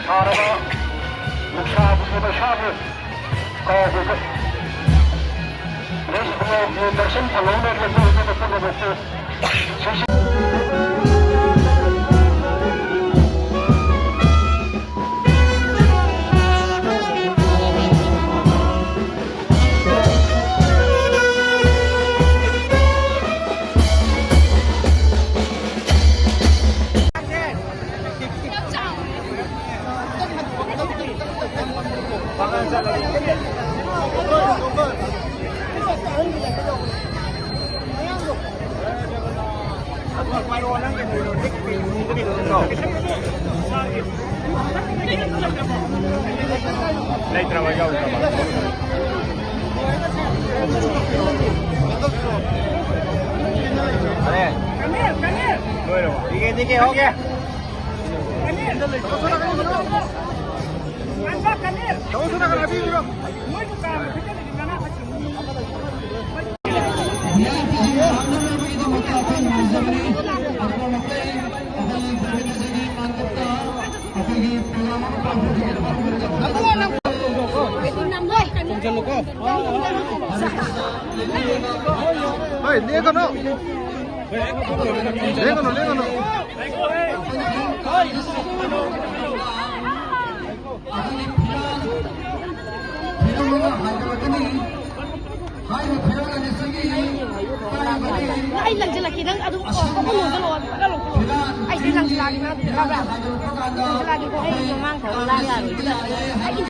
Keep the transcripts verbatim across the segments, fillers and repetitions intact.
ꯁꯥꯔꯕ ꯅꯨꯡꯁꯥꯕꯨ ꯃꯩꯁꯥꯕꯨ ꯀꯥꯎꯕꯗ ꯒ꯭ꯔꯦꯁ ꯈꯨꯂꯥꯎꯒꯤ ꯗꯔꯁꯟ ꯐꯪꯍꯧꯅ ꯂꯦꯞꯆꯔꯤꯕ ꯃꯐꯝ ꯑꯗꯨ ꯂꯩꯇ꯭ꯔꯕ ꯌꯥꯎꯗ꯭ꯔꯕ꯫ ꯂꯣꯏꯔꯕꯣ? ꯅꯣꯏ ꯗꯨꯀꯥꯟ ꯃꯊꯛꯇ ꯂꯩꯕ ꯉꯥ ꯐꯠꯇꯕ꯫ ꯍꯣꯏ, ꯂꯦꯡꯒꯅꯨ꯫ ꯂꯦꯡꯒꯅꯨ, ꯂꯦꯡꯒꯅꯨ꯫ ꯑꯩ ꯂꯪꯁꯤꯜꯂꯛꯀꯦ, ꯅꯪ ꯑꯗꯨꯝ ꯀꯣ, ꯀꯣ, ꯀꯣ ꯂꯣꯟꯁꯤꯜꯂꯛꯑꯣ, ꯑꯗꯨꯒ ꯂꯧꯊꯣꯛꯑꯣ꯫ ꯑꯩꯁꯦ ꯂꯪꯁꯤꯜꯂꯛꯑꯒꯦ, ꯅꯪ ꯌꯥꯕ꯭ꯔꯥ? ꯂꯪꯁꯤꯜꯂꯛꯑꯒꯦꯀꯣ, ꯑꯩ ꯃꯃꯥꯡ ꯊꯧꯔ ꯂꯥꯛꯑꯒ ꯑꯩ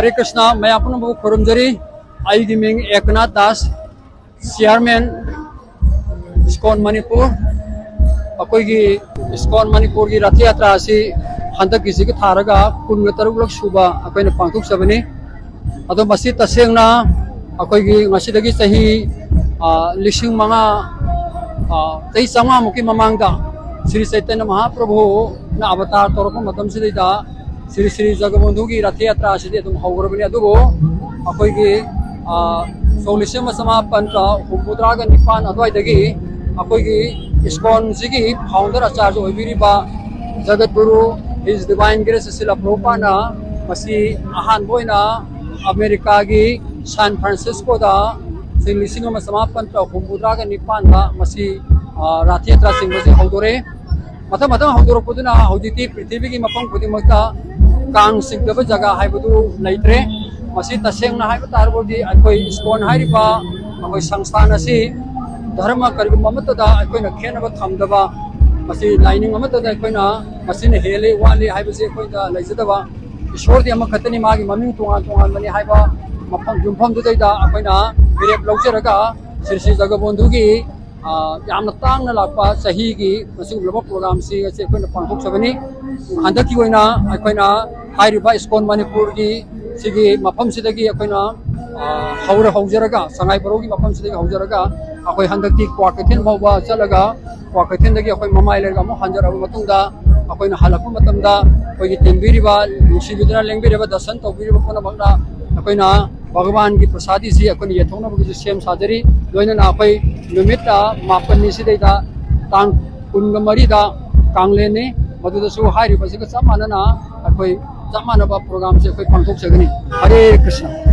ꯍꯔꯦ ꯀ꯭ꯔꯤꯁꯅ, ꯃꯌꯥꯝ ꯄꯨꯝꯅꯃꯛꯄꯨ ꯈꯨꯔꯨꯝꯖꯔꯤ꯫ ꯑꯩꯒꯤ ꯃꯤꯡ ꯑꯦꯛꯅꯥꯊ ꯗꯥꯁ, ꯆꯤꯌꯥꯔꯃꯦꯟ, ꯏꯁꯀꯣꯟ ꯃꯅꯤꯄꯨꯔ꯫ ꯑꯩꯈꯣꯏꯒꯤ ꯏꯁꯀꯣꯟ ꯃꯅꯤꯄꯨꯔꯒꯤ ꯔꯥꯊ ꯌꯥꯇ꯭ꯔꯥ ꯑꯁꯤ ꯍꯟꯗꯛꯀꯤꯁꯤꯒ ꯊꯥꯔꯒ ꯀꯨꯟꯒ ꯇꯔꯨꯛꯂꯛ ꯁꯨꯕ ꯑꯩꯈꯣꯏꯅ ꯄꯥꯡꯊꯣꯛꯆꯕꯅꯤ꯫ ꯑꯗꯣ ꯃꯁꯤ ꯇꯁꯦꯡꯅ ꯑꯩꯈꯣꯏꯒꯤ ꯉꯁꯤꯗꯒꯤ ꯆꯍꯤ, ꯑ, ꯂꯤꯁꯤꯡ ꯃꯉꯥ, ꯑ, ꯆꯍꯤ ꯆꯥꯝꯃꯉꯥꯃꯨꯛꯀꯤ ꯃꯃꯥꯡꯗ ꯁ꯭ꯔꯤ ꯆꯩꯇꯟꯌ ꯃꯍꯥꯄ꯭ꯔꯚꯨꯅ ꯑꯕꯇꯥꯔ ꯇꯧꯔꯛꯄ ꯃꯇꯝꯁꯤꯗꯩꯗ ꯁ꯭ꯔꯤ ꯁ꯭ꯔꯤ ꯖꯒꯕꯣꯟꯙꯨꯒꯤ ꯔꯥꯊ ꯌꯥꯇ꯭ꯔꯥ ꯑꯁꯤꯗꯤ ꯑꯗꯨꯝ ꯍꯧꯔꯕꯅꯤ꯫ ꯑꯗꯨꯕꯨ ꯑꯩꯈꯣꯏꯒꯤ, ꯑ, ꯁꯣꯛ ꯂꯤꯁꯤꯡ ꯑꯃ ꯆꯃꯥꯄꯟꯒ ꯍꯨꯝꯐꯨꯇꯔꯥꯒ ꯅꯤꯄꯥꯟ ꯑꯗꯨꯋꯥꯏꯗꯒꯤ ꯑꯩꯈꯣꯏꯒꯤ ꯏꯁꯀꯣꯟꯁꯤꯒꯤ ꯐꯥꯎꯟꯗꯔ ꯑꯆꯥꯔꯖ ꯑꯣꯏꯕꯤꯔꯤꯕ ꯖꯒꯠꯒꯨꯔꯨ His Divine Grace ꯁꯤꯂꯥ ꯄ꯭ꯔꯚꯨꯄꯥꯗꯅ ꯃꯁꯤ ꯑꯍꯥꯟꯕ ꯑꯣꯏꯅ ꯑꯃꯦꯔꯤꯀꯥꯒꯤ ꯁꯥꯟ ꯐ꯭ꯔꯥꯟꯁꯤꯁꯀꯣꯗ ꯏꯪ ꯂꯤꯁꯤꯡ ꯑꯃ ꯆꯃꯥꯄꯟꯒ ꯍꯨꯝꯐꯨꯇꯔꯥꯒ ꯅꯤꯄꯥꯟꯗ ꯃꯁꯤ, ꯑ, ꯔꯥꯊ ꯌꯥꯇ꯭ꯔꯥ ꯆꯤꯡꯕꯁꯤ ꯍꯧꯗꯣꯔꯛꯑꯦ꯫ ꯃꯊꯪ ꯃꯊꯪ ꯍꯧꯗꯣꯔꯛꯄꯗꯨꯅ ꯍꯧꯖꯤꯛꯇꯤ ꯄ꯭ꯔꯤꯊꯤꯕꯤꯒꯤ ꯃꯐꯝ ꯈꯨꯗꯤꯡꯃꯛꯇ ꯀꯥꯡ ꯆꯤꯡꯗꯕ ꯖꯒꯥ ꯍꯥꯏꯕꯗꯨ ꯂꯩꯇ꯭ꯔꯦ꯫ ꯃꯁꯤ ꯇꯁꯦꯡꯅ ꯍꯥꯏꯕ ꯇꯥꯔꯕꯗꯤ ꯑꯩꯈꯣꯏ ꯏꯁꯀꯣꯟ ꯍꯥꯏꯔꯤꯕ ꯑꯩꯈꯣꯏ ꯁꯪꯁꯊꯥꯟ ꯑꯁꯤ ꯙꯔꯃ ꯀꯔꯤꯒꯨꯝꯕ ꯑꯃꯠꯇꯗ ꯑꯩꯈꯣꯏꯅ ꯈꯦꯠꯅꯕ ꯊꯝꯗꯕ, ꯃꯁꯤ ꯂꯥꯏꯅꯤꯡ ꯑꯃꯠꯇꯗ ꯑꯩꯈꯣꯏꯅ ꯃꯁꯤꯅ ꯍꯦꯜꯂꯤ ꯋꯥꯠꯂꯤ ꯍꯥꯏꯕꯁꯤ ꯑꯩꯈꯣꯏꯗ ꯂꯩꯖꯗꯕ, ꯏꯁꯣꯔꯗꯤ ꯑꯃꯈꯛꯇꯅꯤ, ꯃꯥꯒꯤ ꯃꯃꯤꯡ ꯇꯣꯉꯥꯟ ꯇꯣꯉꯥꯟꯕꯅꯤ ꯍꯥꯏꯕ ꯃꯐꯝ, ꯌꯨꯝꯐꯝꯗꯨꯗꯩꯗ ꯑꯩꯈꯣꯏꯅ ꯐꯤꯔꯦꯞ ꯂꯧꯖꯔꯒ ꯁ꯭ꯔꯤ ꯁ꯭ꯔꯤ ꯖꯒꯕꯣꯟꯙꯨꯒꯤ, ꯑ, ꯌꯥꯝꯅ ꯇꯥꯡꯅ ꯂꯥꯛꯄ ꯆꯍꯤꯒꯤ ꯑꯁꯤꯒꯨꯝꯂꯕ ꯄ꯭ꯔꯣꯒ꯭ꯔꯥꯝꯁꯤ ꯉꯁꯤ ꯑꯩꯈꯣꯏꯅ ꯄꯥꯡꯊꯣꯛꯆꯕꯅꯤ꯫ ꯍꯟꯗꯛꯀꯤ ꯑꯣꯏꯅ ꯑꯩꯈꯣꯏꯅ ꯍꯥꯏꯔꯤꯕ ꯏꯁꯀꯣꯟ ꯃꯅꯤꯄꯨꯔꯒꯤ ꯁꯤꯒꯤ ꯃꯐꯝꯁꯤꯗꯒꯤ ꯑꯩꯈꯣꯏꯅ, ꯑ, ꯍꯧꯔ ꯍꯧꯖꯔꯒ, ꯁꯉꯥꯏ ꯕꯣꯔꯣꯒꯤ ꯃꯐꯝꯁꯤꯗꯒꯤ ꯍꯧꯖꯔꯒ ꯑꯩꯈꯣꯏ ꯍꯟꯗꯛꯇꯤ ꯀ꯭ꯋꯥꯀꯩꯊꯦꯜ ꯐꯥꯎꯕ ꯆꯠꯂꯒ, ꯀ꯭ꯋꯥꯀꯩꯊꯦꯜꯗꯒꯤ ꯑꯩꯈꯣꯏ ꯃꯃꯥꯏ ꯂꯩꯔꯒ ꯑꯃꯨꯛ ꯍꯟꯖꯔꯛꯑꯕ ꯃꯇꯨꯡꯗ, ꯑꯩꯈꯣꯏꯅ ꯍꯜꯂꯛꯄ ꯃꯇꯝꯗ ꯑꯩꯈꯣꯏꯒꯤ ꯇꯤꯟꯕꯤꯔꯤꯕ, ꯅꯨꯡꯁꯤꯕꯤꯗꯨꯅ ꯂꯦꯡꯕꯤꯔꯤꯕ ꯗꯔꯁꯟ ꯇꯧꯕꯤꯔꯤꯕ ꯄꯨꯝꯅꯃꯛꯅ ꯑꯩꯈꯣꯏꯅ ꯚꯒꯋꯥꯟꯒꯤ ꯄ꯭ꯔꯁꯥꯗꯤꯁꯤ ꯑꯩꯈꯣꯏꯅ ꯌꯦꯟꯊꯣꯛꯅꯕꯒꯤꯁꯨ ꯁꯦꯝ ꯁꯥꯖꯔꯤ꯫ ꯂꯣꯏꯅꯅ ꯑꯩꯈꯣꯏ ꯅꯨꯃꯤꯠ, ꯑ, ꯃꯥꯄꯟꯅꯤ ꯁꯤꯗꯩꯗ ꯇꯥꯡ ꯀꯨꯟꯒ ꯃꯔꯤꯗ ꯀꯥꯡꯂꯦꯟꯅꯤ, ꯃꯗꯨꯗꯁꯨ ꯍꯥꯏꯔꯤꯕꯁꯤꯒ ꯆꯞ ꯃꯥꯟꯅꯅ ꯑꯩꯈꯣꯏ ꯆꯞ ꯃꯥꯟꯅꯕ ꯄ꯭ꯔꯣꯒ꯭ꯔꯥꯝꯁꯦ ꯑꯩꯈꯣꯏ ꯄꯥꯡꯊꯣꯛꯆꯒꯅꯤ꯫ ꯍꯔꯦ ꯀ꯭ꯔꯤꯁꯅ꯫